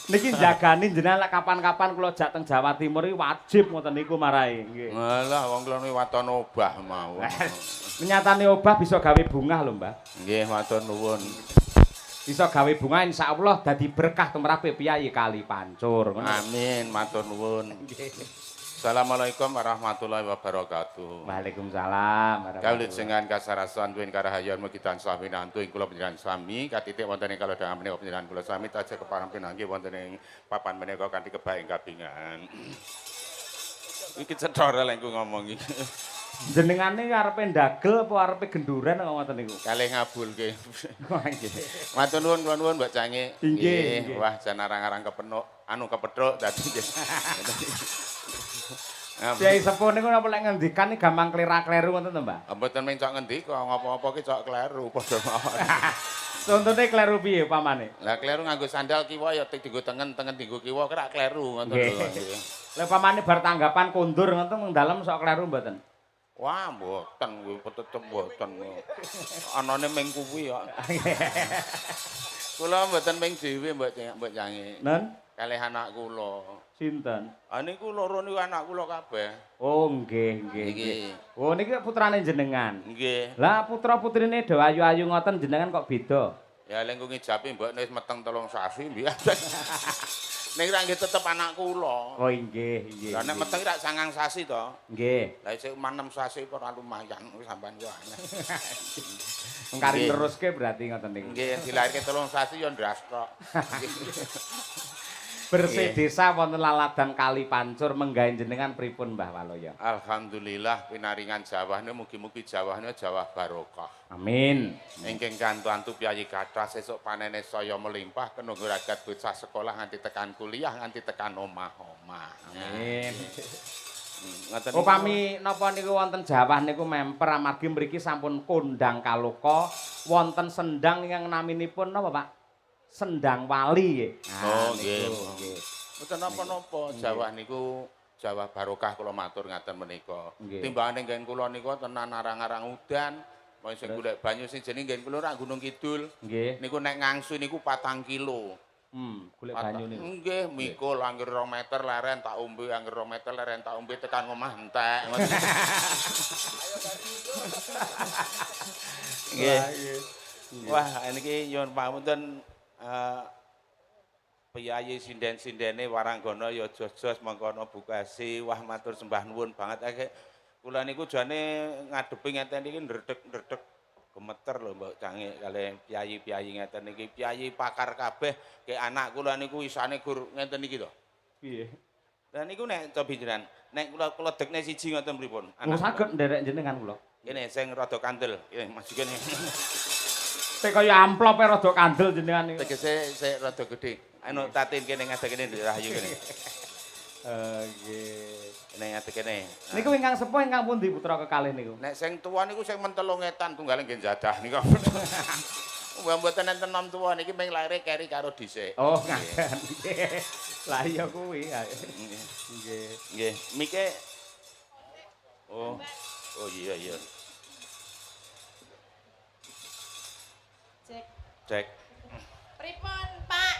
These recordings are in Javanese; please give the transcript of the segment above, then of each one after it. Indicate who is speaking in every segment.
Speaker 1: Niki jagani jenengan lek kapan-kapan kula jak teng Jawa Timur iki wajib ngoten niku marai nggih.
Speaker 2: Alah wong kula niku waton obah mawon.
Speaker 1: Nyatane obah bisa gawe bungah lho, Mbah.
Speaker 2: Nggih, matur nuwun.
Speaker 1: Bisa gawe bunga insyaallah dadi berkah tumrape piyayi Kali Pancur.
Speaker 2: Amin, matur nuwun. Assalamualaikum warahmatullahi wabarakatuh.
Speaker 1: Waalaikumsalam.
Speaker 2: Kawula kasarasan tuwin karahayon mugi tansah winantu ing kula panjenengan sami katitik wonten ing kalodhangan menika panjenengan kula sami taja kepareng pinanggih wonten ing papan menika kanthi kebak ing kabingan. Iki cethore lek ku ngomong iki.
Speaker 1: Jenengane arepe ndagel apa arepe genduren kok ngoten niku?
Speaker 2: Kalih ngabulke. Nggih. Matur nuwun kula nuwun Mbak Cange.
Speaker 1: Nggih.
Speaker 2: Wah jan arang-arang kepenuk, anu kepethuk dadi nggih.
Speaker 1: Kyai sepuh niku napa lek ngendikan iki gampang klera-kleru ngoten to, Mbah?
Speaker 2: Mboten mung cok ngendika, ngopo-ngopo ki cok kleru padha mawon.
Speaker 1: Contone kleru piye pamane?
Speaker 2: Lah kleru nganggo sandal kiwa ya dienggo tengen, tengen dienggo kiwa kira kleru ngoten lho.
Speaker 1: Lah pamane bar tanggapan kondur ngoten mung dalem sok kleru mboten?
Speaker 2: Wah, mboten kuwi tetep mboten. Anane mung kuwi kok. Kula mboten mung dhewe Mbok Cange.
Speaker 1: Nen?
Speaker 2: Kalih anak kula.
Speaker 1: Sinten?
Speaker 2: Ah niku loro niku anak kula kabeh.
Speaker 1: Oh nggih nggih nggih. Oh niki putrane jenengan.
Speaker 2: Nggih.
Speaker 1: Lah putra-putrine do ayu-ayu ngoten jenengan kok beda?
Speaker 2: Ya lek ku ngijapi mbok wis meteng 3 sasi mbiyen. Ning ra nggih tetep anak kula.
Speaker 1: Oh nggih nggih.
Speaker 2: Lah nek meteng rak 9 sasi to.
Speaker 1: Nggih.
Speaker 2: Lah isih 6 sasi ora lumayan sampean ku aneh.
Speaker 1: Kari teruske berarti ngoten niku.
Speaker 2: Nggih, dilahirke 3 sasi ya ndras tok.
Speaker 1: Bersih desa wonten laladan Kali Pancur menggawe jenengan pripun Mbah Waloyo?
Speaker 2: Alhamdulillah pinaringan jawahne mugi-mugi jawahne jawah barokah.
Speaker 1: Amin.
Speaker 2: Ingkang kantu-antu piyayi kathah sesuk panene saya melimpah kenunggu ragat bocah sekolah nganti tekan kuliah nganti tekan omah-omah.
Speaker 1: Amin.
Speaker 2: Ngoten niku.
Speaker 1: Upami napa niku wonten jawah niku memper amargi mriki sampun kondang kaloka wonten sendang ingkang naminipun napa Pak? Sendang Wali nggih.
Speaker 2: Oh nggih. Mboten napa-napa jawah niku jawah barokah kula matur ngaten menika. Timbangane nggen kula niku tenan arang-arang udan, wong sing golek banyu sing jenenge nggen kula rak Gunung Kidul.
Speaker 1: Nggih.
Speaker 2: Niku nek ngangsu niku 4 kilo.
Speaker 1: Golek banyu niku.
Speaker 2: Nggih, mikul angger 2 meter leren tak ombe, angger 2 meter leren tak ombe tekan omah entek. Nggih. Wah, niki nyuwun pangapunten. Piyayi sinden-sindene waranggana ya jos-jos mengkono bukasi. Wah matur sembah nuwun banget. Kula niku jane ngadepi ngeten iki ndredeg-ndredeg gemeter lho Mbok Cange kalih piyayi-piyayi ngeten iki. Piyayi pakar kabeh ke anak kula niku isane gur ngeten iki to.
Speaker 1: Piye?
Speaker 2: Lah niku nek cobi jenengan, nek kula kledekne siji ngoten pripun?
Speaker 1: Anak saged nderek jenengan kula.
Speaker 2: Kene sing rada kandel. Kene maju kene.
Speaker 1: Sik kaya amplope rada kandel jenengan niku.
Speaker 2: Tegese sik rada gedhe. Anu tatin kene ngadeg kene Nduk Rahayu kene.
Speaker 1: Nggih.
Speaker 2: Kene ngadeg kene.
Speaker 1: Niku ingkang sepuh ingkang pundi putra kekalih niku?
Speaker 2: Nek sing tuwa niku sing mentelung etan tunggale nggih jadah niku. Mbah mboten enten nom tuwa niki ming laire keri karo dhisik.
Speaker 1: Oh, ngaten. Nggih. Lah iya kuwi. Nggih.
Speaker 2: Nggih. Mike. Oh. Oh iya iya.
Speaker 3: Cek.
Speaker 2: Cek.
Speaker 3: Pripun, Pak?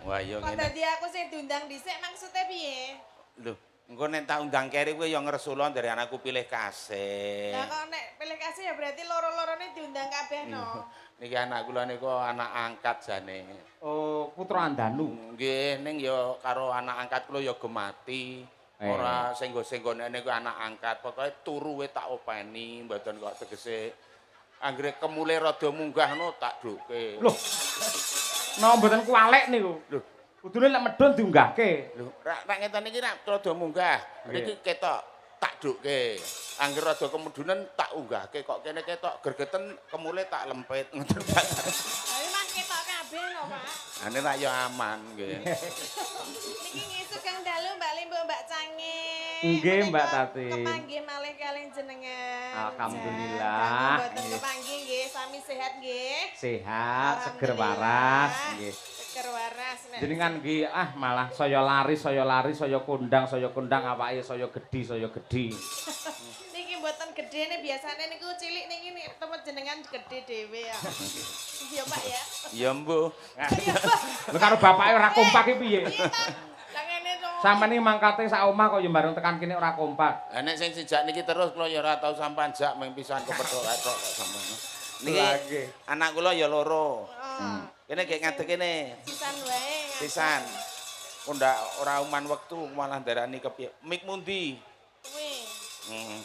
Speaker 2: Wah, iya
Speaker 3: ngene. Kok dadi aku sing diundang dhisik maksude piye?
Speaker 2: Lho, engko nek tak undang keri kowe ya ngresula dari anakku pilih kasih.
Speaker 3: Lah kok nek pilih kasih ya berarti loro-lorone diundang kabeh no.
Speaker 2: Niki anak kula niku anak angkat jane.
Speaker 1: Oh, putra Andanu.
Speaker 2: Nggih, ning ya karo anak angkat kula ya gemati. Ora senggo-senggone niku anak angkat, pokoke turu we tak openi, mboten kok tegese anggere kemule rada munggah no tak duke.
Speaker 1: Loh. Napa mboten kuwalek niku?
Speaker 2: Lho,
Speaker 1: kudune lek medhun diunggahke.
Speaker 2: Lho, rak ngeten iki rak rada munggah. Niki ketok tak duke. Angger rada kemedunen tak unggahke kok kene ketok gregeten kemule tak lempit ngoten.
Speaker 3: Lah mah ketok kabeh lho, Pak.
Speaker 2: Ane rak ya aman nggih.
Speaker 3: Niki ngesuk Kang dalu Mbak Limbo Mbak Cange.
Speaker 1: Nggih Mbak Tatin.
Speaker 3: Kepanggih malih kalih jenengan.
Speaker 1: Alhamdulillah.
Speaker 3: Mboten kepanggih nggih, sami sehat nggih.
Speaker 1: Sehat, seger waras nggih.
Speaker 3: Seger waras nek.
Speaker 1: Jenengan nggih ah malah saya lari, saya lari, saya kondang, saya kondang awake saya gedhi, saya gedhi.
Speaker 3: Niki mboten gedene biasane niku cilik niki nek temut jenengan gedhe dhewe ya. Iya Pak ya.
Speaker 2: Ya mbuh.
Speaker 1: Lho karo bapake ora kompak iki piye?
Speaker 3: Iya ta. Lah ngene to.
Speaker 1: Sampeyan iki mangkate sak omah kok ya bareng tekan kene ora kompak.
Speaker 2: Lah nek sing sejak niki terus kula ya ora tau sampean jak mung pisan kepethuk-kethok kok sampean. Niki anak kula ya loro.
Speaker 3: Heeh.
Speaker 2: Kene gek ngadeg kene.
Speaker 3: Sisan wae.
Speaker 2: Sisan. Ndak ora uman wektu malah ndarani kepiye. Mik mundi?
Speaker 3: Kuwi.
Speaker 2: Heeh.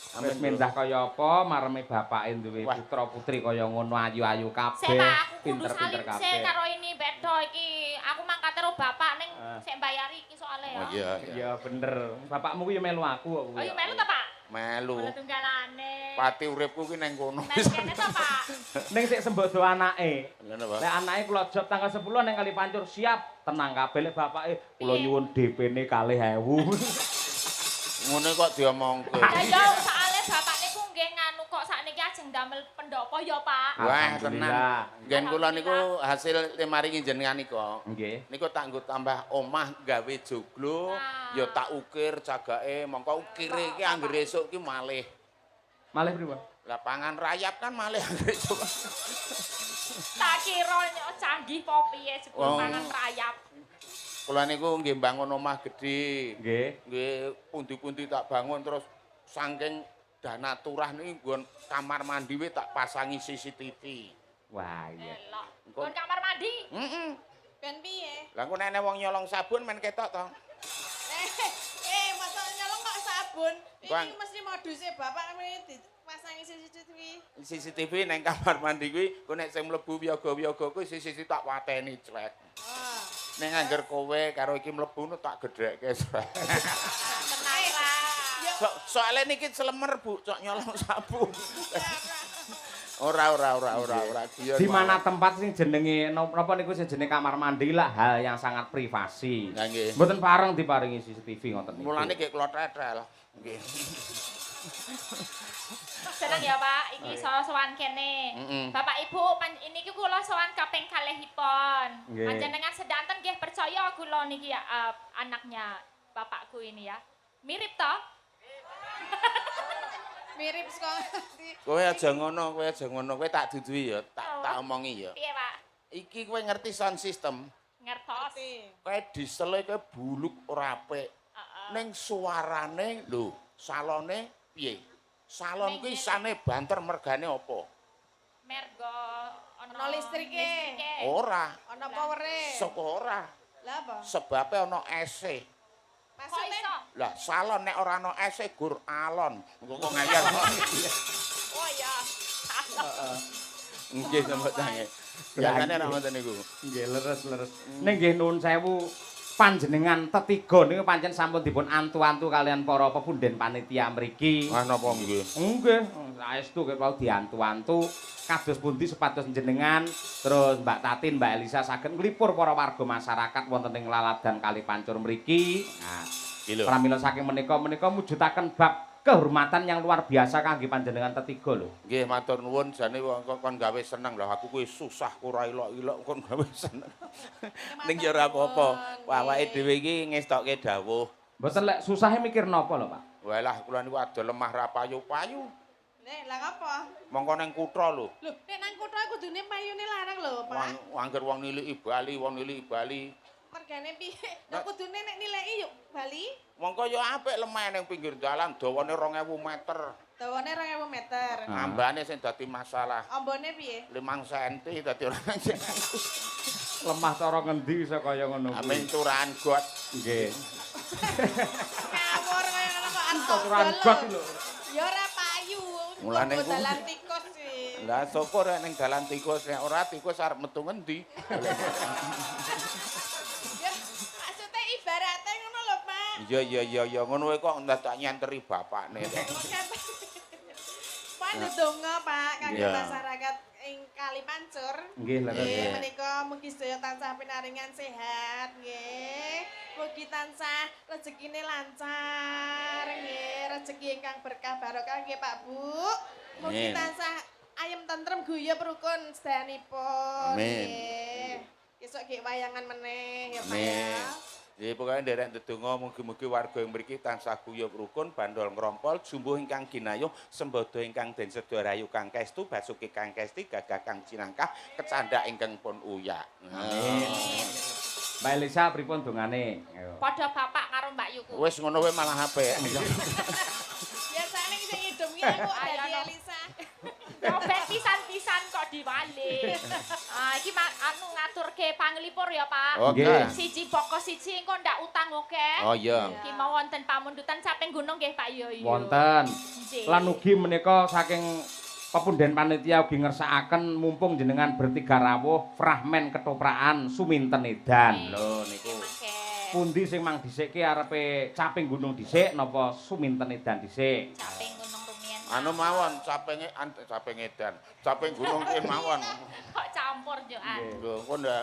Speaker 1: Wis mendah kaya apa mareme bapake duwe putra-putri kaya ngono ayu-ayu kabeh, pinter-pinter
Speaker 4: kabeh.
Speaker 1: kabeh.
Speaker 4: Karo ini bedo iki, aku mangkate karo bapak ning sik mbayari iki soalé ya.
Speaker 2: Oh iya.
Speaker 1: Iya bener. Bapakmu ku ya melu aku kok kuwi.
Speaker 4: Oh iya melu ta, Pak?
Speaker 2: Melu.
Speaker 4: Melu tunggalane.
Speaker 2: Pati uripku ki neng kono.
Speaker 4: Melu kene ta, Pak?
Speaker 1: Ning sik sembodo anake.
Speaker 2: Ngono, Pak.
Speaker 1: Lek anake kula job tanggal 10 neng Kali Pancur siap, tenang kabeh lek bapake kula nyuwun DP-ne 2.000.
Speaker 2: Ngono kok diomongke.
Speaker 4: Lah ya soalé bapak niku nggih nganu kok sakniki ajeng damel pendopo ya, Pak.
Speaker 2: Wah, tenan. Nggen kula niku hasil maringi jenengan nika.
Speaker 1: Nggih.
Speaker 2: Niku tak nggo tambah omah gawe joglo, ya tak ukir cagake, mongko ukire iki anggere esuk iki malih.
Speaker 1: Malih pripun?
Speaker 2: Lah pangan rayap kan malih anggere esuk.
Speaker 4: Tak kira canggih apa piye jebul pangan rayap.
Speaker 2: Kula niku nggih bangun omah gedhe.
Speaker 1: Nggih.
Speaker 2: Nggih pundi-pundi tak bangun terus saking dana turah niki nggon kamar mandi we tak pasangi CCTV.
Speaker 1: Wah iya.
Speaker 4: Nggon kamar mandi?
Speaker 2: Heeh.
Speaker 3: Ben piye?
Speaker 2: Lah engko nek wong nyolong sabun men ketok to.
Speaker 3: Masa nyolong kok sabun? Iki mesti moduse bapak mrene dipasangi CCTV.
Speaker 2: CCTV nang kamar mandi kuwi engko nek sing mlebu wiyaga-wiyaga kuwi CCTV tak wateni clek. Ning angger kowe karo iki mlebu no tak gedhekke.
Speaker 4: Tenang ra.
Speaker 2: Soale niki selemer Bu, cok nyolong sabun. Ora.
Speaker 1: Di mana tempat sing jenenge napa niku sing jenenge kamar mandi lah hal yang sangat privasi.
Speaker 2: Lah nggih.
Speaker 1: Mboten pareng diparingi CCTV ngoten niku.
Speaker 2: Mulane nggih kula tetel. Nggih.
Speaker 4: Seneng ya Pak, iki sowan kene. Bapak Ibu, ini iki kula sowan kaping kalihipun. Panjenengan sedanten nggih percaya kula niki ya, anaknya bapakku ini ya. Mirip toh?
Speaker 3: Mirip sekali.
Speaker 2: Kowe aja ngono, kowe tak duduhi ya, tak omongi ya.
Speaker 4: Piye, Pak?
Speaker 2: Iki kowe ngerti sound system?
Speaker 4: Ngertos.
Speaker 2: Kowe diesele kowe buluk ora apik. Ning suarane lho, salone piye? Salon kuwi isane banter mergane apa?
Speaker 4: Mergo ana
Speaker 3: listrike.
Speaker 2: Ora.
Speaker 3: Ana powere.
Speaker 2: Saka ora.
Speaker 3: Lah apa?
Speaker 2: Sebabe ana ese.
Speaker 3: Maksudnya?
Speaker 2: Lah salon nek ora ana ese gur alon. Engko kok ngayal.
Speaker 4: Oh iya.
Speaker 2: Heeh. Nggih sampe tange. Biasane ora ngoten niku.
Speaker 1: Nggih leres-leres. Ning nggih nuwun sewu panjenengan tetiga niku pancen sampun dipun antu-antu kalian para pepunden panitia mriki.
Speaker 2: Wah napa nggih?
Speaker 1: Nggih, saestu kok wau diantu-antu kados pundi supados jenengan terus Mbak Tatin, Mbak Elisa saged nglipur para warga masyarakat wonten ing Laladan Kali Pancur mriki. Nah, pramila saking menika mujudaken bab kehormatan yang luar biasa kangge panjenengan tetiga lho.
Speaker 2: Nggih, matur nuwun jane wong kon gawe seneng lho. Aku kuwi susah ora ilok-ilok kon gawe seneng. Ning ya ora apa-apa. Awake dhewe iki ngestokke dawuh.
Speaker 1: Mboten lek susahe mikir napa lho, Pak?
Speaker 2: Walah kula niku adol lemah ra payu-payu.
Speaker 3: Nek lah ngapa?
Speaker 2: Mongko nang kutha lho.
Speaker 3: Lho, nek nang kutha kudune payune larang lho, Pak.
Speaker 2: Wong angger wong niliki Bali, wong niliki Bali.
Speaker 3: Mergane piye? Lah kudune nek niliki yuk Bali.
Speaker 2: Mongko ya apik lemah ning pinggir dalan dawane 2000 meter.
Speaker 3: Dawane 2000 meter.
Speaker 2: Ambane sing dadi masalah.
Speaker 3: Ambane piye?
Speaker 2: 5 cm dadi ora.
Speaker 1: Lemah cara ngendi iso kaya ngono kuwi.
Speaker 2: Amin turahan got.
Speaker 1: Nggih.
Speaker 3: Ngawur kaya ngono kok arep
Speaker 1: Turahan got lho.
Speaker 3: Ya ora payu.
Speaker 2: Mulane ku
Speaker 3: dalan tikus kuwi.
Speaker 2: Lah syukur ning dalan tikus nek ora tikus arep metu ngendi.
Speaker 3: Ya maksudnya ibarate ngono lho, Pak.
Speaker 2: Iya ngono kok ndak nyenteri bapakne.
Speaker 3: Pak ndonga, Pak, kangge masyarakat ing Kali Pancur.
Speaker 1: Nggih, leres.
Speaker 3: Menika mugi sedaya tansah pinaringan sehat nggih. Mugi tansah rezekine lancar nggih, rezeki ingkang berkah barokah nggih Pak Bu. Mugi tansah ayem tentrem guyub rukun sedayanipun.
Speaker 2: Amin.
Speaker 3: Besok nggih wayangan meneh ya Pak ya.
Speaker 2: Nggih, pokoke nderek ndedonga mugi-mugi warga ing mriki tansah guyub rukun, bandol ngrompol, jumbuh ingkang ginayuh, sembada ingkang den seda rahayu kang kaestu, basuki kang kesti, gagah kang cinangkah, kecandak ingkang pun uyak.
Speaker 1: Amin. Mbak Elisa pripun dongane? Ayo.
Speaker 4: Padha bapak karo Mbak Yuku.
Speaker 2: Wis ngono wae malah apik.
Speaker 3: Biasane sing ngidum ki aku dadi Elisa.
Speaker 4: Coba pisan-pisan kok diwalik. Ah iki anu ngaturke panglipur ya, Pak.
Speaker 2: Oke.
Speaker 4: Siji poko siji engko ndak utang oke.
Speaker 2: Oh iya.
Speaker 4: Iki mau wonten pamundutan caping gunung nggih Pak Yoyo.
Speaker 1: Wonten. Lan ugi menika saking pepunden panitia ugi ngersakaken mumpung jenengan bertiga rawuh fragmen ketoprakan Suminten Edan. Lho niku. Pundi sing mang dhisikke arepe caping gunung dhisik napa Suminten Edan dhisik?
Speaker 4: Caping gunung rumiyin.
Speaker 2: Anu mawon capinge caping edan. Caping gunung ki mawon.
Speaker 4: Kok campur yo an.
Speaker 2: Lho engko ndak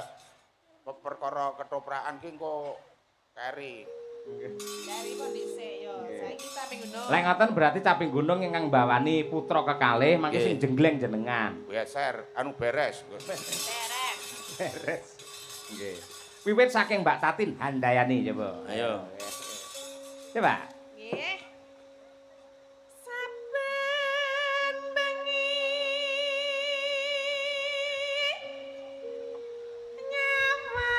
Speaker 2: perkara ketoprakan ki engko keri.
Speaker 3: Dari pun dhisik yo. Saiki caping gunung.
Speaker 1: Lek ngoten berarti caping gunung ingkang mbawani putra kekalih mangke sing jengleng jenengan.
Speaker 2: Geser, anu beres.
Speaker 4: Beres.
Speaker 1: Beres. Nggih. Wiwit saking Mbak Tatin Handayani coba.
Speaker 2: Ayo.
Speaker 1: Coba.
Speaker 3: Nggih. Saben bengi nyawang konang.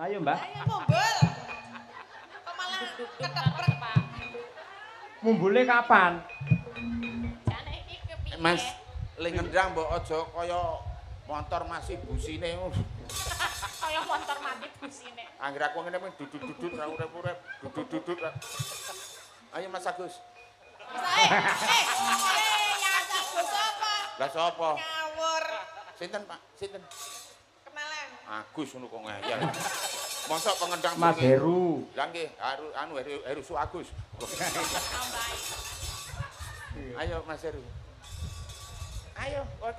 Speaker 1: Ayo, Mbak.
Speaker 3: Ayo mumbul. Kok malah keteprek,
Speaker 4: Pak.
Speaker 1: Mumbule kapan?
Speaker 4: Jane iki kepiye?
Speaker 2: Mas, le ngendang mbok aja kaya motor masih busine.
Speaker 4: Kaya motor mati busine.
Speaker 2: Angger aku ngene mung dudut-dudut ra urip-urip, dudut-dudut. Ayo Mas Agus.
Speaker 3: Mas Agus sapa?
Speaker 2: Lah sapa?
Speaker 3: Ngawur.
Speaker 2: Sinten, Pak? Sinten?
Speaker 3: Kenalan.
Speaker 2: Agus ngono kok ngeyel. Mosok pengendang
Speaker 1: Mas Heru.
Speaker 2: Lah nggih, anu Heru Su Agus. Ayo Mas Heru. Ayo, kowe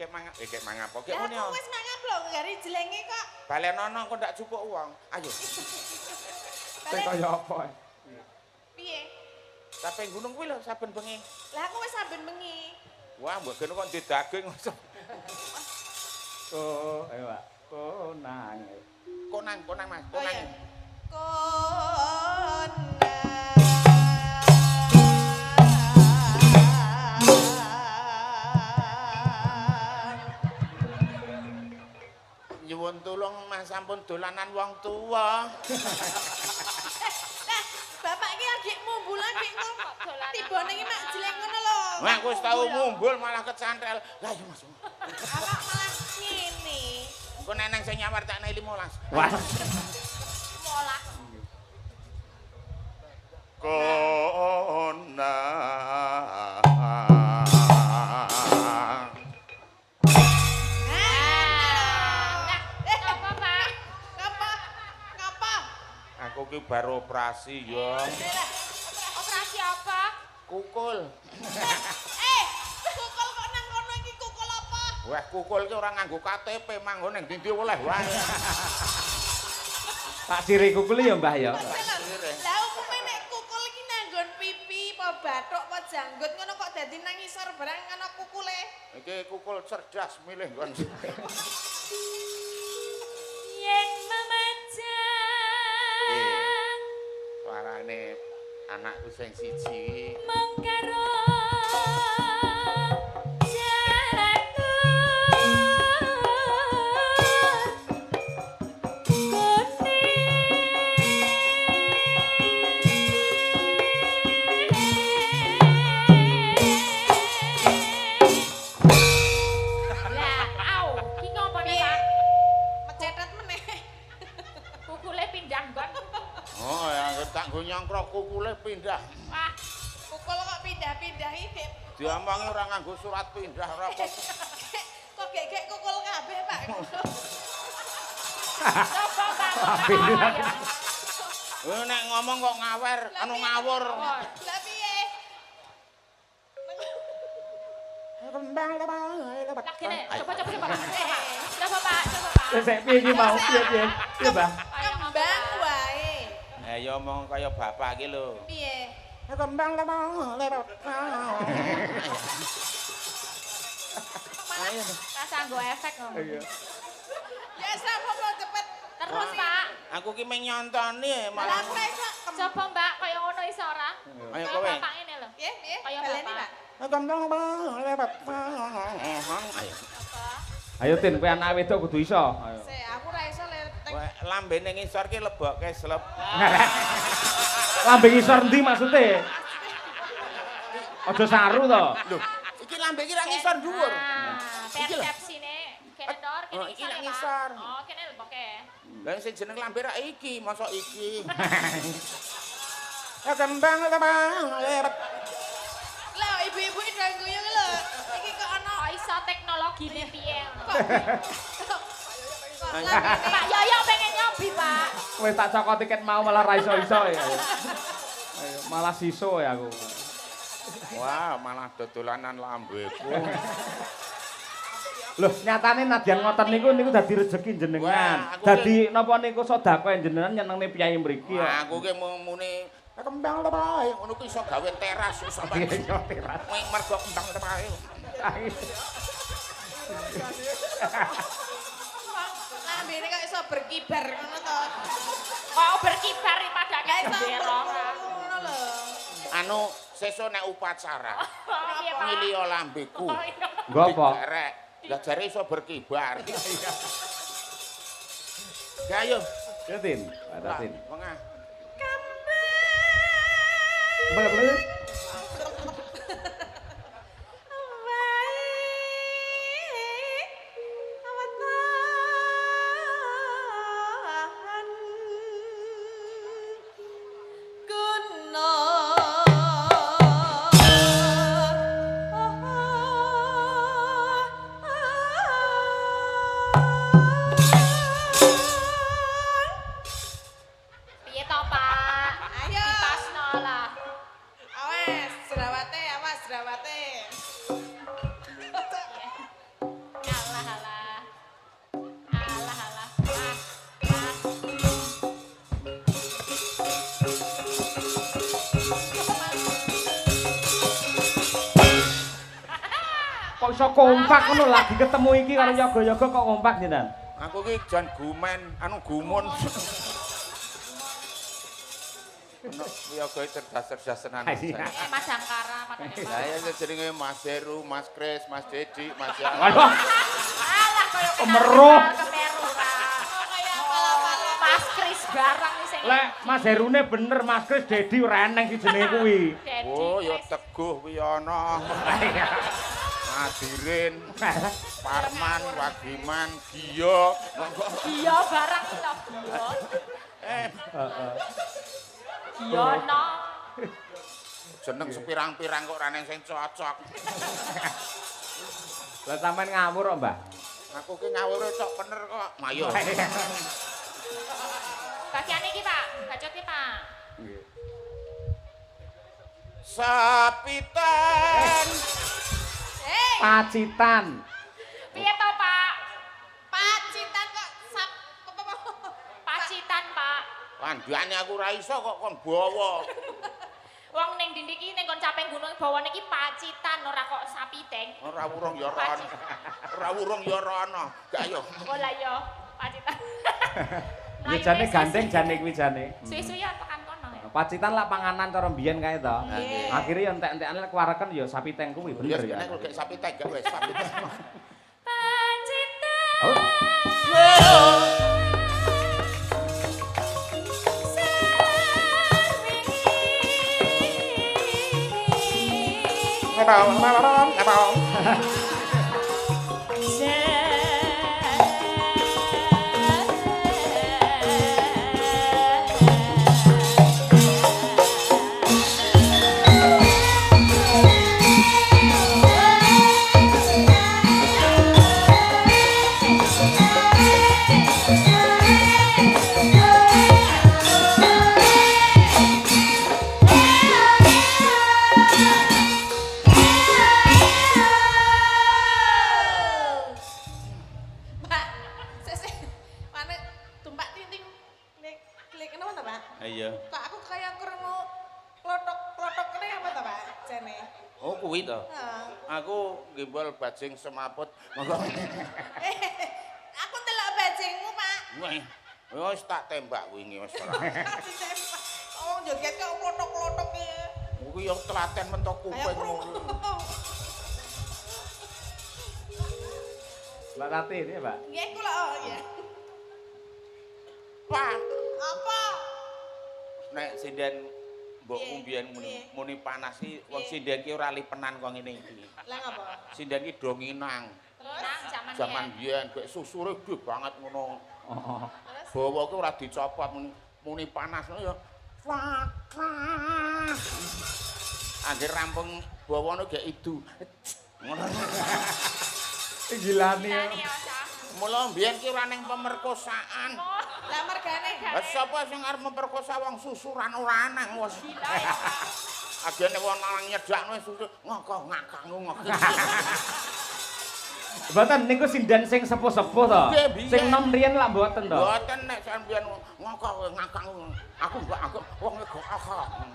Speaker 2: kek mangap, kek mangap kok ngene.
Speaker 3: Lah aku wis mangap lho, gari jelenge kok.
Speaker 2: Balenono kok ndak cukup uang. Ayo.
Speaker 1: Sing kaya apa?
Speaker 3: Piye?
Speaker 2: Saben gunung kuwi lho saben bengi.
Speaker 3: Lah aku wis saben bengi.
Speaker 2: Wah, mbok kene kok ndek daging.
Speaker 1: Oh, ayo Pak. Konang.
Speaker 2: Konang, konang Mas, konang.
Speaker 3: Oh, iya. Konang.
Speaker 2: Nyuwun tulung Mas sampun dolanan wong tuwa.
Speaker 3: Lah, bapak iki lagi mumbul lagi kok tibane iki mak jelek ngono lho.
Speaker 2: Wah, aku wis tau mumbul malah kecantel. Lah iya Mas.
Speaker 3: Bapak malah ngene.
Speaker 2: Engko neneng sing nyawar tak naik 15.
Speaker 1: Wah.
Speaker 4: Molah.
Speaker 2: Konang.
Speaker 4: Apa, Pak?
Speaker 3: Ngapa? Ngapa?
Speaker 2: Aku ki baru operasi ya.
Speaker 4: Operasi apa?
Speaker 2: Kukul.
Speaker 3: Kukul kok nang kono iki kukul apa?
Speaker 2: Wah, kukul ki ora nganggo KTP, manggon ning ndi-ndi oleh wae.
Speaker 1: Tak sire kukul ya, Mbah ya.
Speaker 3: Lah umume nek kukul iki nanggon pipi apa bathuk apa janggut ngono kok dadi nang ngisor barang ana kukule.
Speaker 2: Iki kukul cerdas milih nggon.
Speaker 4: Yen memajang
Speaker 2: suarane anakku sing siji
Speaker 4: mengkaro
Speaker 2: nyongkrok kukule pindah.
Speaker 4: Wah,
Speaker 3: kukul kok pindah-pindah iki.
Speaker 2: Diomongi ora nganggo surat pindah ora apa.
Speaker 3: Kok gek-gek kukul kabeh, Pak.
Speaker 4: Coba, Pak.
Speaker 2: Nek ngomong kok ngawer, anu ngawur.
Speaker 3: Lah piye?
Speaker 2: Kembang
Speaker 4: Lah kene, coba coba coba. Coba Pak, coba Pak.
Speaker 1: Wis piye iki mau? Piye piye? Piye, Mbah?
Speaker 3: Kembang wae.
Speaker 2: Eh ya omong kaya bapak iki lho.
Speaker 3: Piye?
Speaker 2: Kembang
Speaker 4: Ayo. Rasa nggo efek ngono.
Speaker 1: Iya.
Speaker 3: Ya sapa cepet.
Speaker 4: Terus Pak.
Speaker 2: Aku ki meng nyontoni malah.
Speaker 3: Lah aku iso.
Speaker 4: Coba Mbak kaya ngono iso ora?
Speaker 2: Ayo kowe.
Speaker 4: Bapak ngene lho.
Speaker 3: Piye piye?
Speaker 4: Kaya
Speaker 3: Baleni,
Speaker 4: bapak.
Speaker 3: Pak.
Speaker 1: Ayo Tin, kowe anak wedok kudu iso. Ayo.
Speaker 3: Sik, aku ora iso le
Speaker 2: Lambene ngisor ki lebokke slep.
Speaker 1: Lambe ngisor endi maksude? Aja saru to.
Speaker 2: Lho, iki lambe iki ra ngisor dhuwur.
Speaker 4: Persepsine kene ndor, kene
Speaker 2: iki
Speaker 4: ngisor ya,
Speaker 2: ngisor.
Speaker 4: Pak. Oh, kene lebokke.
Speaker 2: Lah sing jeneng lambe ra iki, mosok iki. Ya kembang lewat.
Speaker 3: Lho, ibu-ibu iki do guyu lho. Iki kok ana
Speaker 4: Kok iso teknologine piye?
Speaker 3: Kok lambene
Speaker 4: Pak Yoyo pengen nyobi, Pak.
Speaker 1: Wis tak cokot tiket mau malah ra iso-iso ya. Ayo, malah siso ya aku.
Speaker 2: Wah, malah dodolanan lambeku.
Speaker 1: Loh, nyatane nadyan ngoten niku niku dadi rejeki jenengan. Dadi napa niku sedekah jenengan nyenengne piyai mriki ya.
Speaker 2: Aku ki muni kembang wae ngono ku iso gawe teras iso
Speaker 1: teras.
Speaker 2: Mergo kembang wae.
Speaker 3: Lambene kok iso berkibar ngono to.
Speaker 4: Kok berkibar padake bendera.
Speaker 3: Ngono lho.
Speaker 2: Anu sesuk nek upacara. Milih lambeku.
Speaker 1: Nggo apa?
Speaker 2: Lah jare iso berkibar. Ya ayo.
Speaker 1: Ya Tin, Pak Tatin.
Speaker 2: Wengah.
Speaker 1: Kembang. Kembang. Kok iso kompak ngono lagi ketemu iki karo yoga-yoga kok kompak jenengan?
Speaker 2: Aku ki jan gumen, anu gumun. Ono yoga cerdas-cerdas tenan.
Speaker 4: Mas Jangkara padane.
Speaker 2: Lah ya jenenge Mas Heru, Mas Kris, Mas Dedi, Mas Ya.
Speaker 1: Waduh.
Speaker 4: Alah koyo
Speaker 1: kemeruh.
Speaker 4: Kemeruh ra.
Speaker 3: Kaya apal-apal.
Speaker 4: Mas Kris barang sing.
Speaker 1: Lek Mas Herune bener, Mas Kris Dedi ora eneng si jenenge kuwi.
Speaker 2: Oh ya Teguh kuwi ana. Adirin, Parman, Wagiman, Giyo.
Speaker 4: Giyo barang to.
Speaker 1: Heeh.
Speaker 4: Giyono.
Speaker 2: Jeneng sepirang-pirang kok ora neng sing cocok.
Speaker 1: Lah sampean ngawur kok, Mbah?
Speaker 2: Aku ki ngawur cok bener kok. Mayo.
Speaker 4: Bagian iki, Pak. Bacot iki, Pak.
Speaker 1: Nggih.
Speaker 2: Sapitan.
Speaker 1: Pacitan.
Speaker 4: Piye to, Pak?
Speaker 3: Pacitan kok sap
Speaker 4: Pacitan, Pak.
Speaker 2: Kandhane aku ora iso kok kon bawa.
Speaker 4: Wong ning dindi iki ning kon capeng gunung bawane iki pacitan ora kok sapiteng.
Speaker 2: Ora wurung ya ora ana. Ora wurung ya ora ana. Gak ayo.
Speaker 4: Oh lah ya, pacitan.
Speaker 1: Ya jane gandeng jane kuwi jane.
Speaker 4: Suwi-suwi ya tekan kono ya.
Speaker 1: Pacitan lah panganan cara mbiyen kae to. Akhire ya entek-entekane kewareken ya sapi teng kuwi bener ya.
Speaker 2: Nek kok sapi teng gak wis sapi teng.
Speaker 4: Pacitan.
Speaker 1: Oh.
Speaker 4: Yeah.
Speaker 2: Aku gimbal bajing semaput. Monggo.
Speaker 3: Aku ndelok bajingmu, Pak.
Speaker 2: Wis tak tembak wingi wis ora.
Speaker 3: Ditembak. Wong joget kok klothok-klothok iki.
Speaker 2: Kuwi yo telaten mentok kuping ngono.
Speaker 1: Mbak Tati ini, Mbak.
Speaker 3: Nggih kula oh ya.
Speaker 2: Pak,
Speaker 3: apa?
Speaker 2: Nek sinden mbokku mbiyen muni panas iki wong sinden ki ora lipenan kok ngene iki.
Speaker 3: Lah ngapa?
Speaker 2: Sinden ki do nginang.
Speaker 3: Terus
Speaker 2: jaman biyen gek susure gede banget ngono.
Speaker 1: Heeh.
Speaker 2: Bawa ki ora dicopot muni panas ngono ya. Fakah. Angger rampung bawane gek idu. Ngono.
Speaker 1: Gilane.
Speaker 2: Mula mbiyen ki ora ning pemerkosaan.
Speaker 3: Lah mergane.
Speaker 2: Lah sapa sing arep memperkosa wong susuran ora anang wis. Agene wong lanang nyedakno susu ngoko ngakang ngoko.
Speaker 1: Mboten niku sinden sing sepuh-sepuh to. Sing nom riyen lak mboten to.
Speaker 2: Mboten nek sampeyan ngoko ngakang aku mbok aku wong kok akak.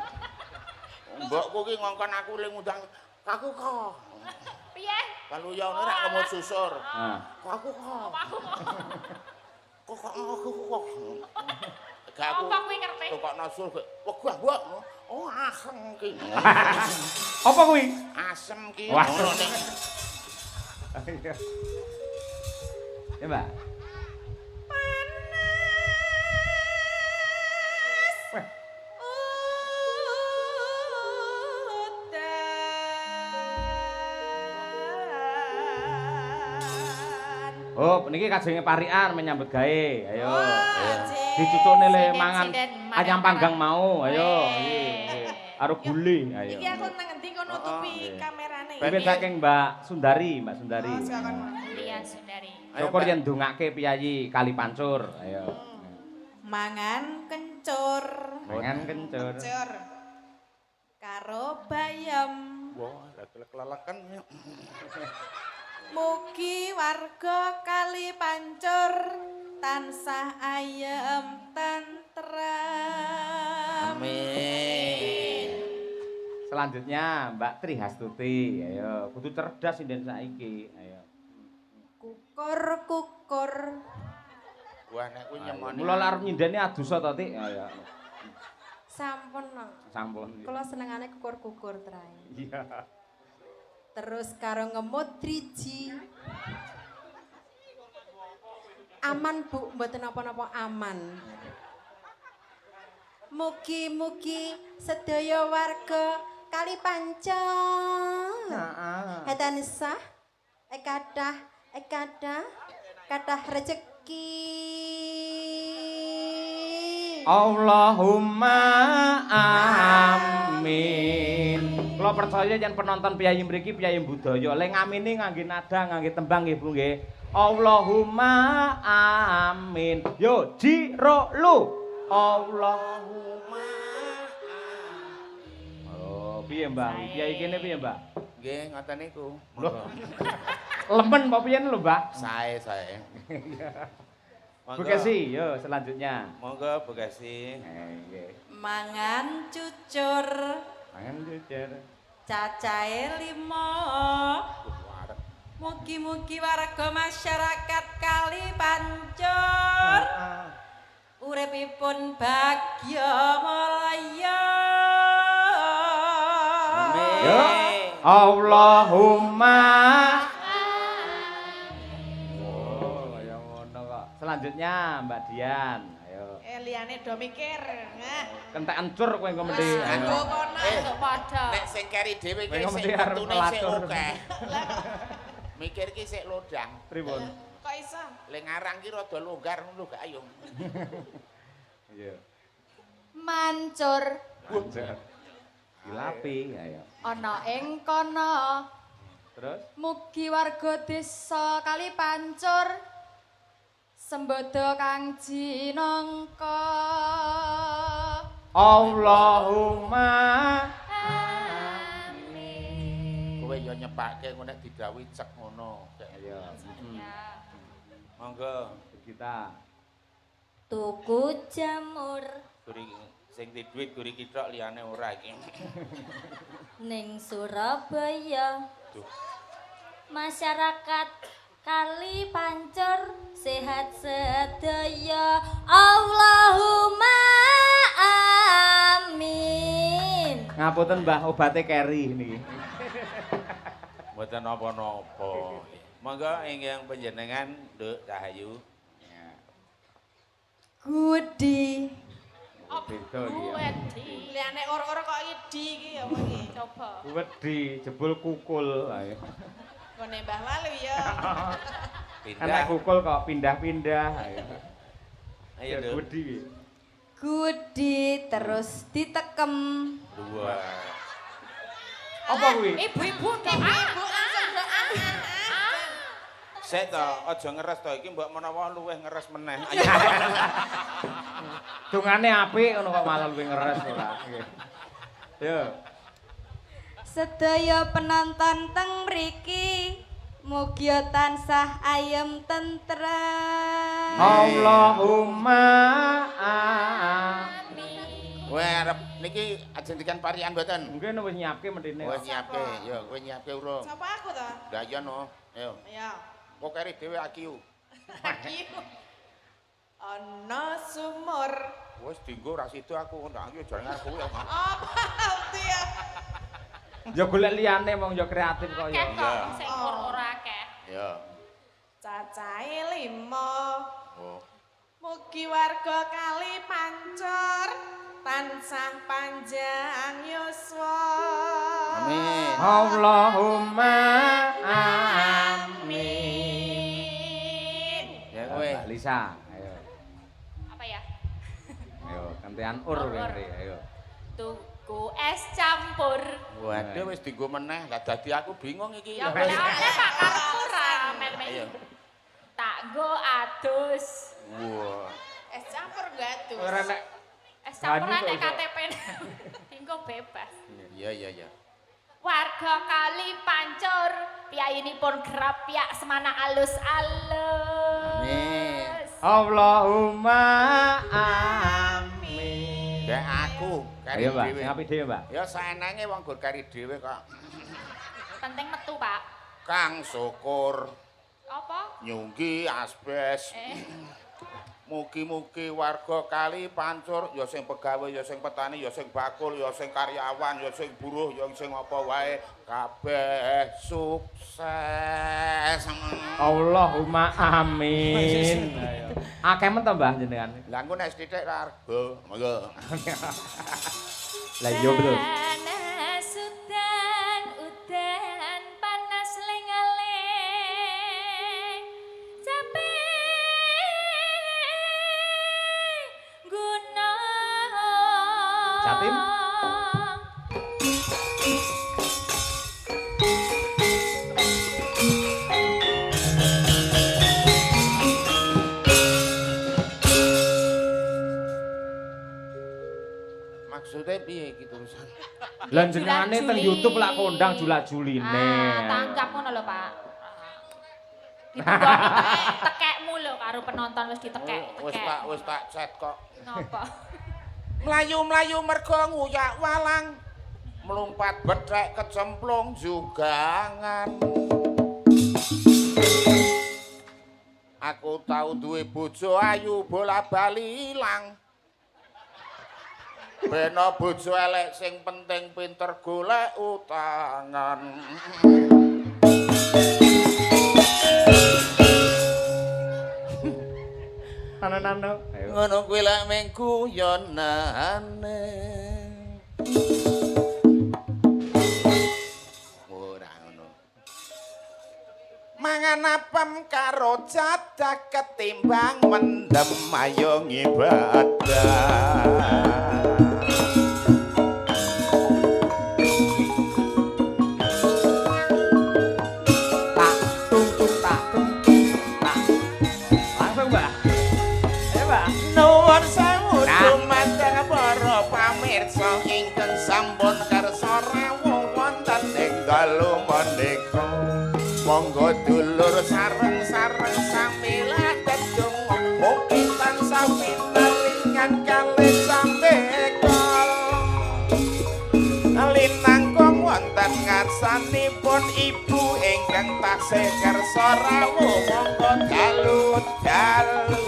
Speaker 2: Mbokku ki ngongkon aku le ngundang aku kok.
Speaker 4: Piye?
Speaker 2: Kaluyone rak kemut susur.
Speaker 1: Heeh.
Speaker 2: Aku kok. Kok aku kok. Gak aku.
Speaker 4: Apa kuwi kerpe?
Speaker 2: Tukokno sur wegah mbok. Oh asem ki.
Speaker 1: Apa kuwi?
Speaker 2: Asem ki ngono nek.
Speaker 1: Ya, Mbak.
Speaker 3: Panas. Udan.
Speaker 1: Oh, niki kajenge parikan menyambut gawe. Ayo. Dicucukne le mangan ayam panggang mau. Ayo, iki. Karo gule, ayo.
Speaker 3: Iki aku nang ngendi kok nutupi kamerane.
Speaker 1: Bibit saking Mbak Sundari, Mbak Sundari.
Speaker 3: Oh, silakan.
Speaker 4: Iya, Sundari.
Speaker 1: Syukur yen ndongake piyayi Kali Pancur. Ayo.
Speaker 3: Mangan kencur.
Speaker 1: Mangan kencur.
Speaker 3: Kencur. Karo bayam.
Speaker 2: Wah, lek-lelekan.
Speaker 3: Mugi warga Kali Pancur tansah ayem tentrem.
Speaker 2: Amin.
Speaker 1: Selanjutnya Mbak Tri Hastuti. Ayo, kudu cerdas sinden saiki. Ayo.
Speaker 5: Kukur-kukur.
Speaker 2: Wah, nek kuwi nyemoni.
Speaker 1: Mula lek arep nyindeni adosa to, Tik. Ayo.
Speaker 5: Sampun no.
Speaker 1: Sampun.
Speaker 5: Kula senengane kukur-kukur trae.
Speaker 1: Iya.
Speaker 5: Terus karo ngemut driji. Aman Bu, mboten napa-napa aman. Mugi-mugi sedaya warga Kali Pancur. Heeh. Tansah kathah kathah kathah rejeki.
Speaker 1: Allahumma amin. Kula percaya yen penonton piyayi mriki piyayi budaya, le ngamini ngangge nada, ngangge tembang nggih Bu nggih. Allahumma amin. Yo ji ro lu. Allahumma amin. Oh, piye Mbah? Piyayi kene piye Mbah?
Speaker 2: Nggih, ngoten niku.
Speaker 1: Lho. Lemen apa piye lho, Mbah?
Speaker 2: Sae, sae.
Speaker 1: Bu Kesi, yo selanjutnya.
Speaker 2: Monggo Bu Kesi.
Speaker 1: Nggih.
Speaker 5: Mangan cucur.
Speaker 1: Mangan cucur.
Speaker 5: Cacahe 5. Mugi-mugi warga masyarakat Kali Pancur uripipun bagya mulya.
Speaker 2: Amin.
Speaker 1: Yo. Allahumma. Selanjutnya Mbak Dian, ayo.
Speaker 3: Liyane do mikir. Nah.
Speaker 1: Kentekan cur kowe engko mendhi.
Speaker 3: Ayo kono
Speaker 4: entuk padha.
Speaker 2: Nek sing keri dhewe iki sing metune sik akeh. Mikir ki sik lodang.
Speaker 1: Pripun?
Speaker 3: Kok iso?
Speaker 2: Le ngarang ki rada longgar ngono gak ayo.
Speaker 1: Iya.
Speaker 5: Mancur.
Speaker 1: Mancur. Dilapi, ayo.
Speaker 5: Ana ing kono.
Speaker 1: Terus?
Speaker 5: Mugi warga desa Kali Pancur sembodo kang jinangka.
Speaker 1: Allahumma
Speaker 4: amin.
Speaker 2: Kowe yo nyepake engko nek didhawuhi cek ngono.
Speaker 1: Ayo.
Speaker 2: Monggo
Speaker 1: kita.
Speaker 6: Tuku jamur.
Speaker 2: Guri sing di duit guri kithok liyane ora iki.
Speaker 6: Ning Surabaya.
Speaker 2: Duh.
Speaker 6: masyarakat Kali Pancur sehat sedaya. Allahumma amin.
Speaker 1: Ngapunten Mbah, obate keri niki.
Speaker 2: Mboten napa-napa. Monggo ingkang panjenengan Nduk Cahayu.
Speaker 5: Gudi.
Speaker 1: Beda iki ya.
Speaker 4: Wedi.
Speaker 3: Liyane ora-ora kok iki iki ya apa iki?
Speaker 4: Coba.
Speaker 1: Wedi jebul kukul. Ayo.
Speaker 3: Gone Mbah Walu ya.
Speaker 2: Pindah.
Speaker 1: Anak kukul kok pindah-pindah. Ayo.
Speaker 2: Ayo, Nduk.
Speaker 1: Wedi.
Speaker 5: Gudi terus ditekem.
Speaker 2: Dua.
Speaker 1: Apa kuwi?
Speaker 4: Ibu-ibu doa.
Speaker 3: Ibu langsung doa.
Speaker 2: Sik to, aja ngeres to iki mbok menawa luwih ngeres meneh. Ayo.
Speaker 1: Dungane apik ngono kok malah luwih ngeres ora. Nggih. Yo.
Speaker 5: Sedaya penonton teng mriki mugi tansah ayem tentrem.
Speaker 1: Allahumma amin.
Speaker 7: Kowe arep niki ajendikan parian mboten?
Speaker 1: Mungkin wis nyiapke mendine.
Speaker 7: Wis nyiapke, ya kowe nyiapke urung.
Speaker 3: Sapa aku to?
Speaker 7: Lah iya no. Ayo.
Speaker 3: Ayo.
Speaker 7: Kok keri dhewe akiu.
Speaker 3: Akiu. Ana sumur.
Speaker 7: Wis dienggo ra sido aku, ndak aku jarang aku ya.
Speaker 3: Apa ya?
Speaker 1: Ya golek liyane wong ya kreatif kok ya.
Speaker 4: Akeh kok sing ora akeh.
Speaker 7: Ya.
Speaker 3: Cacahe 5.
Speaker 7: Oh.
Speaker 3: Mugi warga Kali Pancur tansah panjang yuswa.
Speaker 7: Amin.
Speaker 1: Allahumma amin.
Speaker 7: Ya kowe.
Speaker 1: Mbak Lisa, ayo.
Speaker 4: Apa ya?
Speaker 1: Ayo, gantian ur kowe, ayo.
Speaker 4: Tuku es campur.
Speaker 7: Waduh wis dienggo meneh, lah dadi aku bingung iki.
Speaker 4: Ya oleh Pak karepku ra mel-mel.
Speaker 7: Ayo.
Speaker 4: Tak nggo adus.
Speaker 7: Wah.
Speaker 3: Es campur nggo adus.
Speaker 1: Ora nek
Speaker 4: es campur nek KTP. Dinggo bebas.
Speaker 7: Iya iya iya.
Speaker 4: Warga Kali Pancur piyayinipun grapyak semana alus-alus.
Speaker 7: Amin.
Speaker 1: Allahumma amin.
Speaker 7: Ya aku kari dhewe.
Speaker 1: Ayo, Mbak, sing apik dhewe, Mbak.
Speaker 7: Ya saenenge wong gur kari dhewe kok.
Speaker 4: Penting metu, Pak.
Speaker 7: Kang syukur.
Speaker 4: Apa?
Speaker 7: Nyunggi asbes. Mugi-mugi warga Kali Pancur ya sing pegawe ya sing petani ya sing bakul ya sing karyawan ya sing buruh ya sing apa wae kabeh sukses.
Speaker 1: Allahumma amin. Akeh men to Mbah jenengan.
Speaker 7: Lah engko nek sithik ra argo. Monggo.
Speaker 1: Lah iya betul.
Speaker 6: Panas udan udan panas lengaleng capek guna
Speaker 1: Jatim.
Speaker 7: Maksudnya piye iki tulisan?
Speaker 1: Lah jenengane teng YouTube lak kondang jula-juline.
Speaker 4: Ah, tanggap ngono lho, Pak. Ditunggoni tekekmu lho karo penonton wis ditekek.
Speaker 7: Wis tak chat kok.
Speaker 4: Napa?
Speaker 7: Mlayu-mlayu mergo nguyak walang. Mlumpat bethek kecemplung jugangan. Aku tau duwe bojo ayu bola-bali ilang. Beno bojo elek sing penting pinter golek utangan.
Speaker 1: Nano-nano.
Speaker 7: Ngono kuwi lek mung guyonane. Ora ngono. Mangan apem karo jadah ketimbang mendem ayo ngibadah.
Speaker 1: Tak tung tung tak tung tak. Langsung, Mbak. Ayo, Mbak.
Speaker 7: Nuwun sewu dumateng para pamirsa ingkang sampun kersa rawuh wonten ing dalu menika. Monggo dulur sareng-sareng sami ladedonga mugi tansah pinaringan kalih sambekal. Linangkung wonten ngarsanipun ibu ingkang sing tasih kersa rawuh monggo dalu-dalu.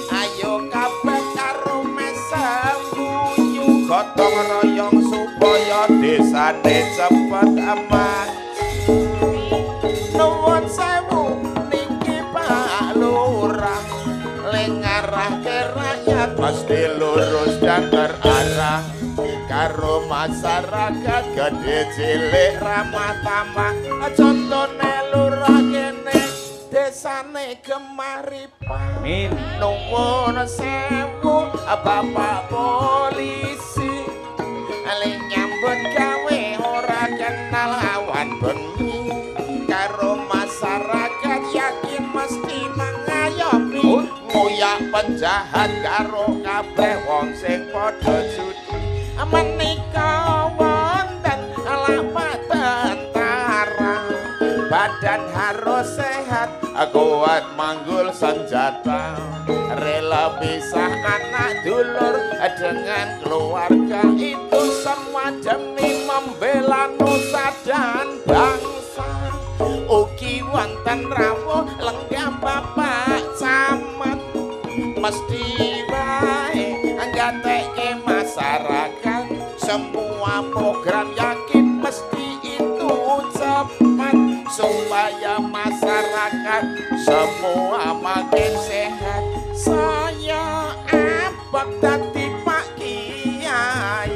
Speaker 7: Ayo kabeh karo mesem guyu gotong royong supaya desane cepet maju. Nuwun sewu niki Pak Lurah, le ngarahke rakyat pasti lurus dan terarah. Karo masyarakat gede cilik ramah tamah, contone lurah kene desane Gemaripan.
Speaker 1: Amin.
Speaker 7: Nuwun sewu Bapak polisi, le nyambut gawe ora kenal awan bengi. Karo masyarakat yakin mesti mengayomi, ngoyak penjahat karo kabeh wong sing padha judi. Menika wonten lapak tentara, badan harus sehat kuat manggul senjata, rela pisah anak dulur dengan keluarga, itu semua demi membela nusa dan bangsa. Ugi wonten rawuh lenggah Bapak Camat, mesti wae nggatekke masyarakat, semua program yakin mesti itu cepat, supaya masyarakat semua makin sehat. Saya abot dadi Pak Kiai,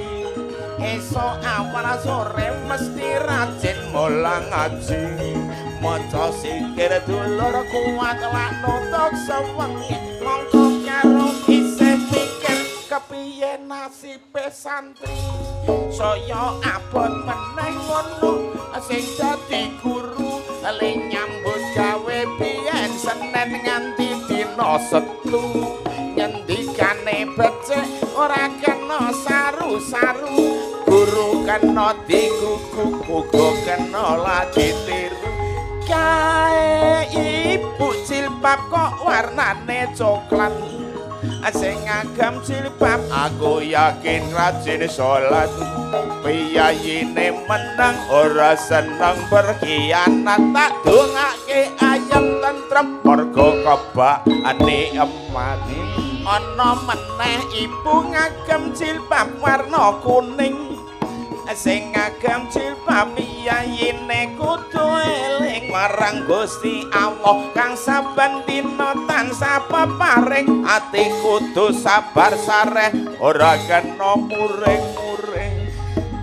Speaker 7: esok awal sore mesti rajin mulang ngaji, maca sikir dulur kuat lak nutuk sewengi, mongko karo isih mikir kepiye nasibe santri. Saya abot meneh ngono sing dadi guru, le nyambut gawe biyen Senin nganti dina Setu, ngendikane becik ora kena saru-saru, guru kena digugu uga kena lagi tiru. Kae ibu jilbab kok warnane coklat, sing ngagem jilbab aku yakin rajin salat, piyayine meneng ora seneng berkhianat, tak dongake ayem tentrem mergo kebakane emat. Ana meneh ibu ngagem jilbab warna kuning, sing ngagem jilbab piyayine kudu eling marang Gusti Allah kang saben dina tansah peparing, ati kudu sabar sareh ora kena muring-muring.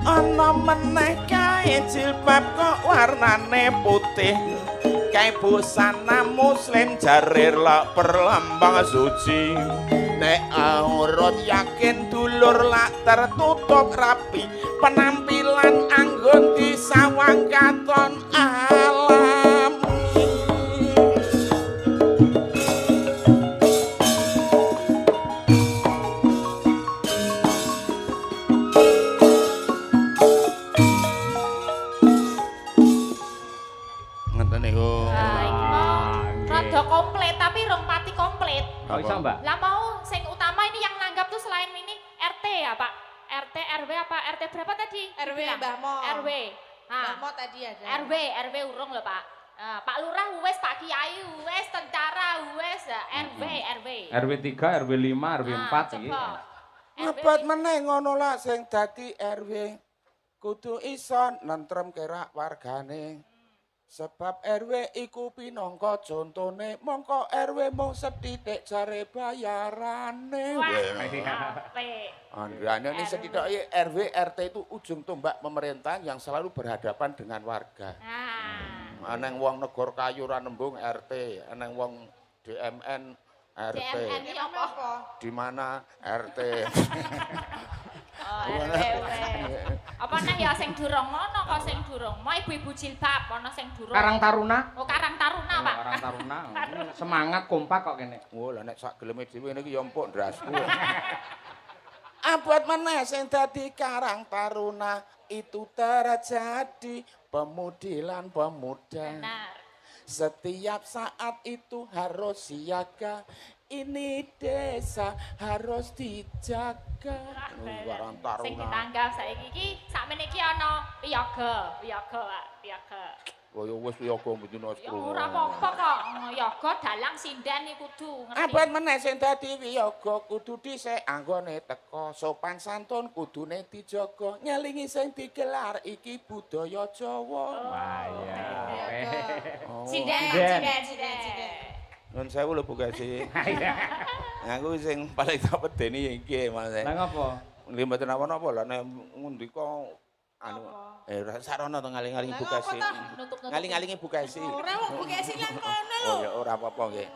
Speaker 7: Ana meneh kae jilbab kok warnane putih, kae busana muslim jare lak perlambang suci, nek aurat yakin dulur lak tertutup rapi, penampilan anggon disawang katon alami. Ngenten niku.
Speaker 4: Nah, iki mau rada komplit tapi rong pati komplit.
Speaker 1: Kok iso, Mbak?
Speaker 4: Lah mau sing utama ini yang nanggap tuh selain ini RT ya, Pak? RT, RW apa? RT berapa tadi?
Speaker 3: RW Mbah Mo.
Speaker 4: RW.
Speaker 3: Mbah Mo tadi ada.
Speaker 4: RW, RW urung lho, Pak. Pak Lurah wes, Pak Kiai wes, tentara wes, RW, RW.
Speaker 1: RW 3, RW 5, RW 4 iki.
Speaker 7: Abot meneh ngono lah sing dadi RW kudu iso nentrem kerak wargane. Sebab RW iku pinangka contone, mongko RW mung sethithik jare bayarane. Andane ini sethithik RW RT itu ujung tombak pemerintahan yang selalu berhadapan dengan warga. Eneng wong Negor Kayu ra nembung RT, eneng wong DMN RT.
Speaker 4: DMN iki apa?
Speaker 7: Di mana RT?
Speaker 4: Oh, RW. Apa neh ya sing durung ngono kok sing durung. Mau ibu-ibu jilbab ana sing durung.
Speaker 1: Karang Taruna?
Speaker 4: Oh, Karang Taruna, Pak.
Speaker 1: Karang Taruna. Semangat kompak kok kene.
Speaker 7: Oh, lah nek sak geleme dhewe ngene iki ya empuk ndrasku. Abot meneh sing dadi Karang Taruna itu terjadi pemudi lan pemuda.
Speaker 4: Benar.
Speaker 7: Setiap saat itu harus siaga. Ini desa harus dijaga. Karang Taruna.
Speaker 4: Sing ditanggap saiki iki sakmene iki ana piyaga, piyaga, Pak, piyaga.
Speaker 7: Oh ya wis yoga bendina
Speaker 4: Ya ora apa-apa kok. Yoga dalang sinden iki kudu ngerti.
Speaker 7: Abot meneh sing dadi wiyaga kudu dhisik anggone teka sopan santun kudune dijaga ngelingi sing digelar iki budaya Jawa.
Speaker 1: Wah iya.
Speaker 4: Sinden,
Speaker 1: Sinden.
Speaker 4: sinden, sinden.
Speaker 2: Nuwun sewu lho Bu Kesi.
Speaker 1: Iya.
Speaker 2: Aku sing paling tak pedeni ya iki Mas.
Speaker 1: Lah ngopo?
Speaker 2: Nggih mboten napa-napa lah nek ngendika anu sarana to ngaling-alingi Bu Kesi.
Speaker 4: Nutup-nutup.
Speaker 2: Ngaling-alingi Bu Kesi.
Speaker 3: Ora wong Bu Kesi lan kono lho.
Speaker 2: Oh ya ora apa-apa nggih.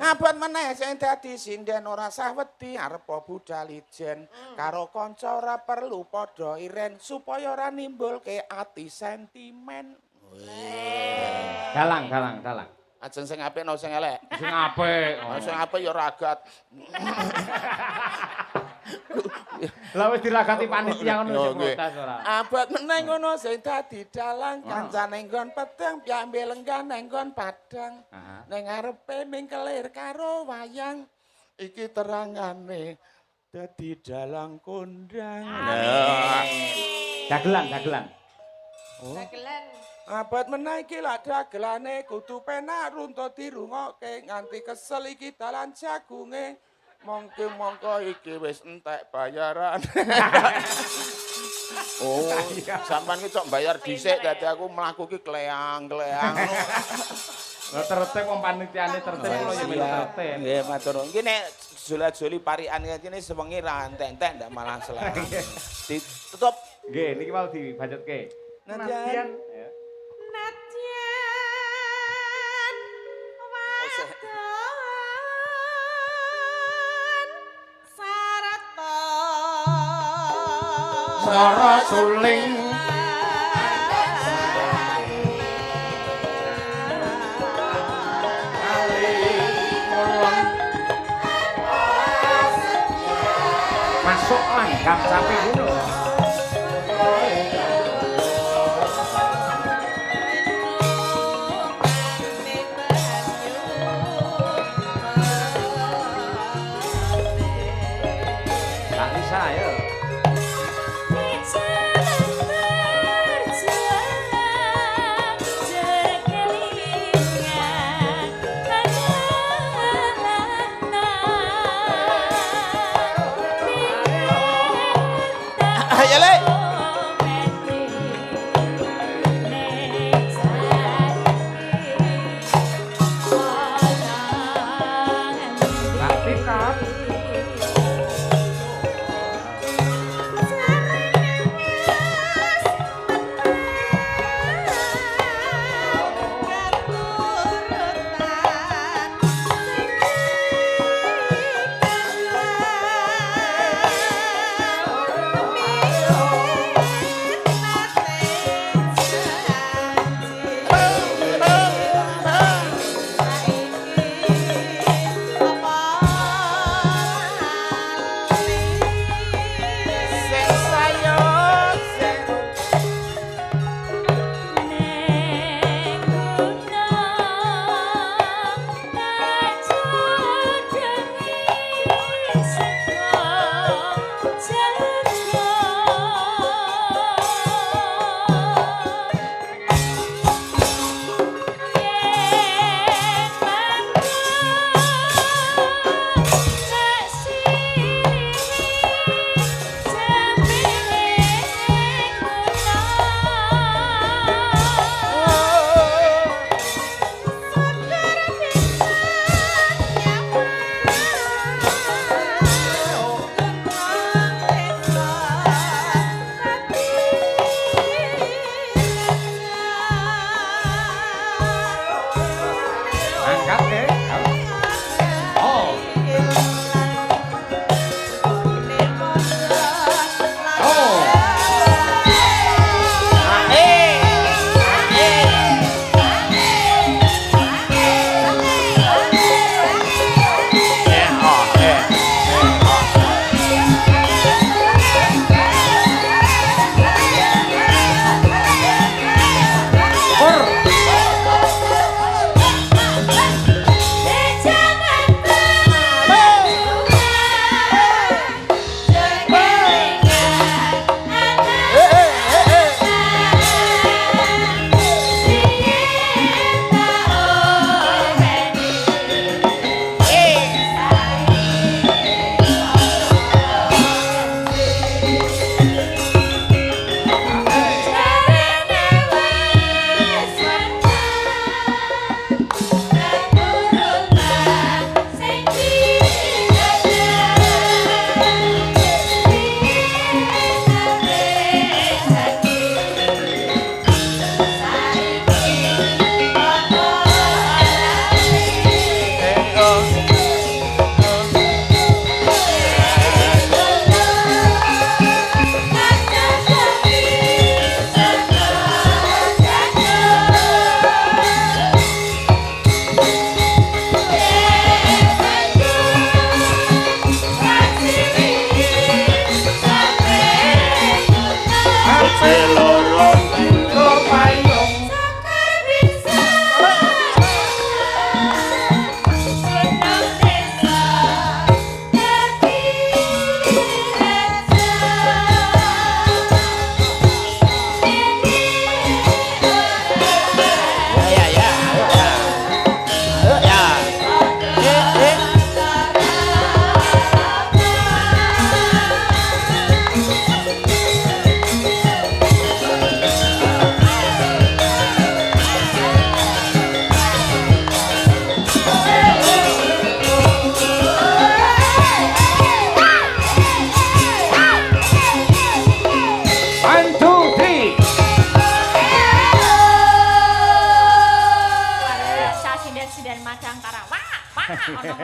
Speaker 7: Abot meneh sing dadi sinden ora sah wedi arep budal ijen karo kanca ora perlu padha iren supaya ora nimbulke ati sentimen.
Speaker 1: Dalang, dalang, dalang.
Speaker 7: Ajeng sing apik no sing elek.
Speaker 1: Sing apik.
Speaker 7: Sing apik ya ragat.
Speaker 1: Lah wis diragati panitia ngono sing
Speaker 7: Nggih.
Speaker 1: protes ora.
Speaker 7: Abot meneh ngono sing dadi dalang kancane nggon peteng piyambe lenggah nang nggon padang.
Speaker 1: Aha.
Speaker 7: Ning ngarepe mingkelir karo wayang iki terangane dadi dalang kondang.
Speaker 1: Dagelan, dagelan.
Speaker 3: Dagelan.
Speaker 7: Abot meneh iki lak dagelane kudu penak runtut dirungokke nganti kesel iki dalan jagunge. Mongke mongko iki wis entek bayaran.
Speaker 2: Oh, sampean ki cok bayar dhisik dadi aku mlaku ki kleang-kleang.
Speaker 1: Lah tertib wong panitiane tertib kula ya melu tertib.
Speaker 2: Nggih, matur nuwun. Iki nek jula-juli parikan ngene sewengi ra entek-entek ndak malah selera. Ditutup.
Speaker 1: Nggih, niki mau dibacutke.
Speaker 2: Nadyan.
Speaker 1: Ya.
Speaker 3: Nadyan wadon sarata
Speaker 1: Swara suling. Masuk langgam sapi ngono.